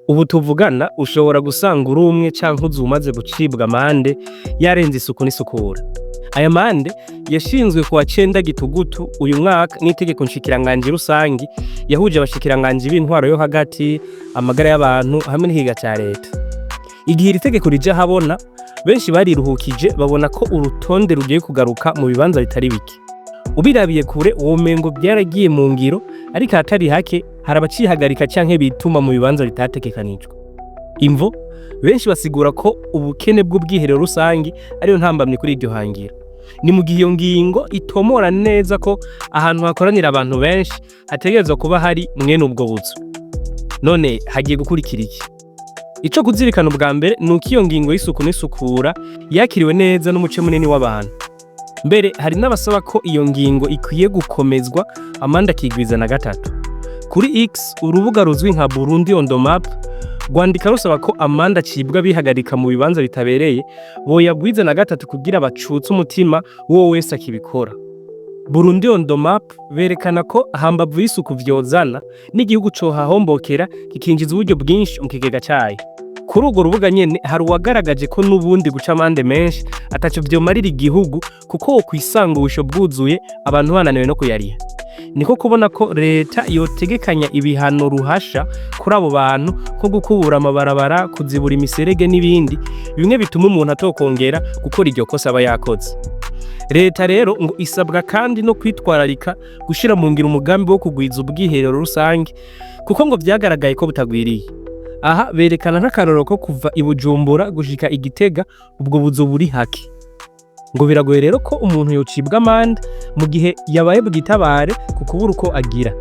Ubu tuvugana ushobora gusanga uri umwe canke uzi uwumaze gucibwa amande yarenze isuku n'isukura. Aya mande yashinzwe kuwa 9 Gitugutu uyu mwaka n'itegeko nshikiranganji rusangi yahuje abashikiranganji b'intwaro yo hagati, amagara y'abantu hamwe n'ikigega ca leta. Igihe iri tegeko rija ahabona, benshi bariruhukije babona ko urutonde rugiye kugaruka mu bibanza bitari bike. Ubirabiye kure womengo vyaragiye mu ngiro, ariko ahatari hake hari abacihagarika canke bituma mu bibanza bitategekanijwe. Imvo benshi basigura ko ubukene bw'ubwiherero rusangi ariyo ntambamye kuri iryo hangiro. Ni mu gihe iyo ngingo itomora neza ko ahantu hakoranira abantu benshi hategerezwa kuba hari mwene ubwo buzu. None hagiye gukurikira iki? Ico kuzirikana ubwa mbere ni uko iyo ngingo y'isuku n'isukura yakiriwe neza n'umuce munini w'abantu. Mbere hari n'abasaba ko iyo ngingo ikwiye gukomezwa, amande akigwiza na gatatu. Kuri X, urubuga ruzwi nka Burundi on the map rwandika rusaba ko amande acibwa bihagarika mu bibanza bitabereye boyagwiza na gatatu kugira bacutse umutima w'uwo wese akibikora. Burundi on the map berekana ko hambavu y'isuku vyozana n'igihugu cohahombokera, kikinjiza uburyo bwinshi mu kigega cayo. Kuri urwo rubuga nyene hari uwagaragaje ko n'ubundi guca amande menshi ataco vyomarira igihugu, kuko wokwisanga ubusho bwuzuye abantu bananiwe no kuyariha. Niko kubona ko leta yotegekanya ibihano ruhasha kuri abo bantu, nko gukubura amabarabara, kuzibura imiserege n'ibindi, bimwe bituma umuntu atokongera gukora iryo kosa aba yakoze. Leta rero ngo isabwa kandi no kwitwararika gushira mu ngiro umugambi wo kugwiza ubwiherero rusange, kuko ngo vyagaragaye ko butagwiriye. Aha berekana nk'akarorero ko kuva i Bujumbura gushika i Gitega ubwo buzu buri hake. Ngo biragoye rero ko umuntu yocibwa amande mu gihe yabaye bwitabare ku kubura uko agira.